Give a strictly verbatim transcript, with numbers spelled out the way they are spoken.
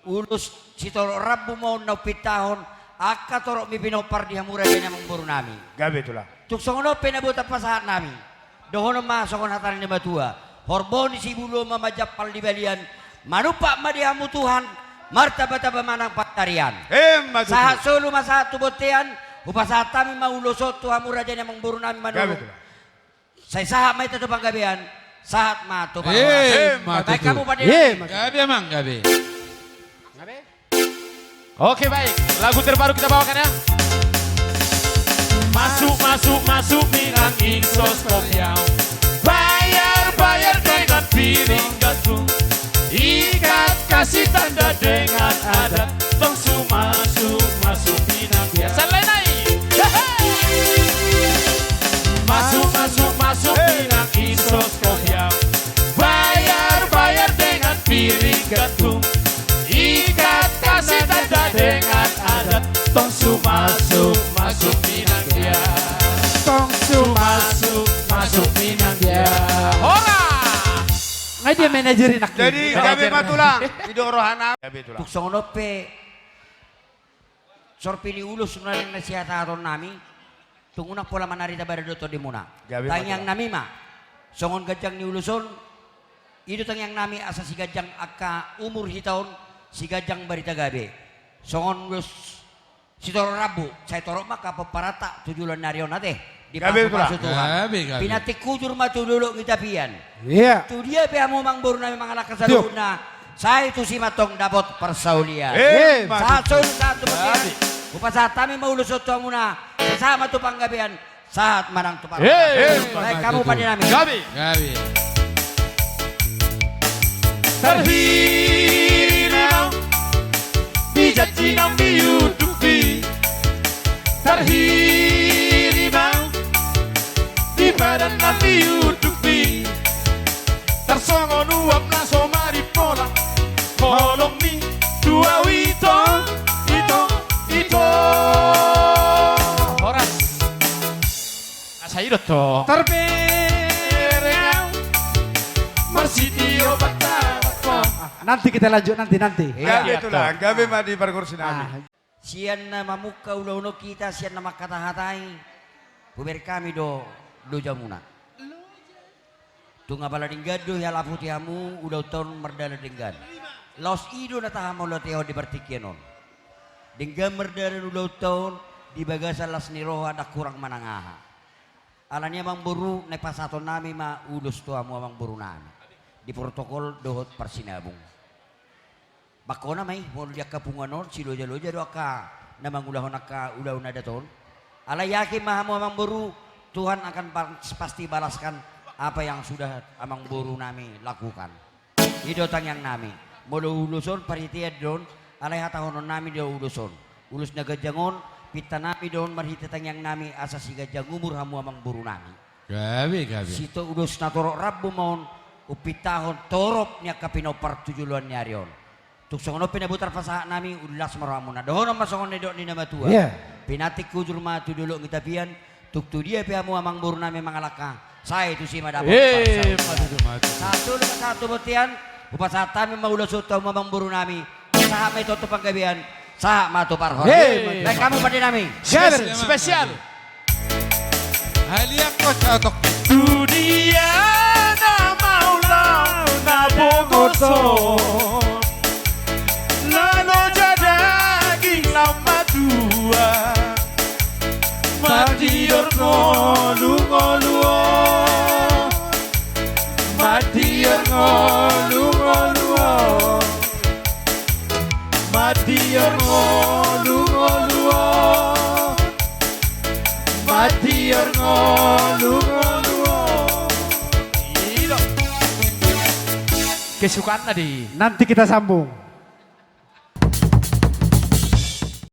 Ulos sitorop rambu ma on na umpitahon angka toropmi pinompar di hamu raja ni amangboru nami. Gabe, Tulang. Tung songon on pe na boi tarpasahat nami. Dohonon ma songon hata ni na matua: Horbo ni sibulu on ma manjampal di balian, manumpak ma di hamu Tuhan, martambatamba ma nang panuturian. Emma tutu. Sahat solu ma sahat tu bontean, hupasahat hami ma ulos on tu hamu raja ni amangboru nami Manurung. Gabe, Tulang. Sai sahat ma hita tu panggabean, sahat ma tu parhorasan. Emma tutu. Baen hamu pande nami. Emma tutu. Gabe, Amang, gabe. Gabe. Oke, baik. Lagu terbaru kita bawakan, ya. Masuk, masuk, masuk, Minang Insos Kopiau. Bayar, bayar dengan piring gantung. Ikat kasih tanda dengan adat. Tong su masuk, masuk, Minang Biar. Salai nai. Hehe. Masuk, masuk, masuk, Minang Insos Kopiau. Bayar, bayar dengan piring gantung. Ikat kasih tanda dengan adat. Tong su masuk, masuk, Minang Biar. Tong su masuk, masuk, Minang Biar. Hora. Ngai dia manajer i nangkin. Jadi, gabe ma, Tulang. Didok rohana. Gabe, Tulang. Tung songon on pe, sorpi ni ulos nuaeng na sihatahon nami, tung unang pola manari tabada do tondimuna. Gabe ma, Tulang. Tangiang nami ma songon ganjang ni ulos on. I do tangiang nami asa siganjang angka umur hita on, siganjang barita gabe. Songon ulos sitorop rambu, sai torop ma angka pomparanta tu joloan ni ari on, ate. Gabe, Tulang. Dipasupasu Tuhan. Gabe, gabe. Pinantik hujur ma tu dolok ni tapian. Iya. Tu dia pe hamu amangboru nami mangalangka saluhutna, sai tusi ma antong dapot parsaulian. Emma tutu. Sahat solu sahat tu bontean. Hupasahat hami ma ulos on tu hamuna, sai sahat ma tu panggabean, sahat ma nang tu parhorasan. Emma tutu. Baen hamu pande nami. Gabe. Gabe. Tarhiri ma di janji na miudupi. Tarhiri ma di padan na miudupi. Tarsongon uap na so marimpola. Holong ni tu ahu ito, ito, ito. Horas. Asa i do tong. Tarbereng ahu marsitio banta. Ah, nanti kita lanjut, nanti, nanti. Iya, iya, Tulang. Gabe ma di pargonsi nami. Ah. Sian na mamungka ulaon on hita, sian na mangkatahatai, hubereng hami do lojamuna. Tung apala denggan do halaputi hamu ulaonta on mardalan denggan. Laos i do na taha mauliatehon di partingkian on. Denggan mardalan ulaonta on di bagasan las ni roha, ndang hurang manang aha. Alani i amangboru, naeng pasahaton nami ma ulos tu hamu amangboru nami di protokol dohot parsinabung. Bangkona ma i, molo di angka punguan on, silojaloja do angka na mangulahon angka ulaon adat on. Alai yakin ma hamu amangboru, Tuhan akan pas-, pasti balaskan apa yang sudah amangboru nami lakukan. I do tangiang nami. Molo ulos on parhitean do on, alai hatahonon nami do ulos on. Ulos na ganjang on, pinta nami do on marhite tangiang nami asa siganjang umur hamu amangboru nami. Gabe, gabe. Sitopot ulos na torop rambu ma on, umpitahon torop ni angka pinompar tu joloan ni ari on. Tung songon on pe na boi tarpasahat nami, umlas ma rohamuna. Dohonon ma songon na nidok ni na matua. Iya. Pinantik hujur ma tu dolok ni tapian, tung tu dia pe hamu amangboru nami mangalangka, sai tusi ma dapot parsaulian. Emma tutu, emma tutu. Sahat solu ma sahat tu bontean, hupasahat hami ma ulos on tu hamu amangboru nami. Sahat ma i tu panggabean, sahat ma tu parhorasan. Emma tutu. Baen hamu pande nami. Gabe. Spesial. Spesial. Haliang kota tok. Tu dia na maulang na bogoso, na loja daging na matua, mandior ngolu-ngolu on, mandior ngolu-ngolu on. Mandior ngolu-ngolu on. Mandior ngolu-ngolu on. Kesukaanna di. Nanti kita sambung.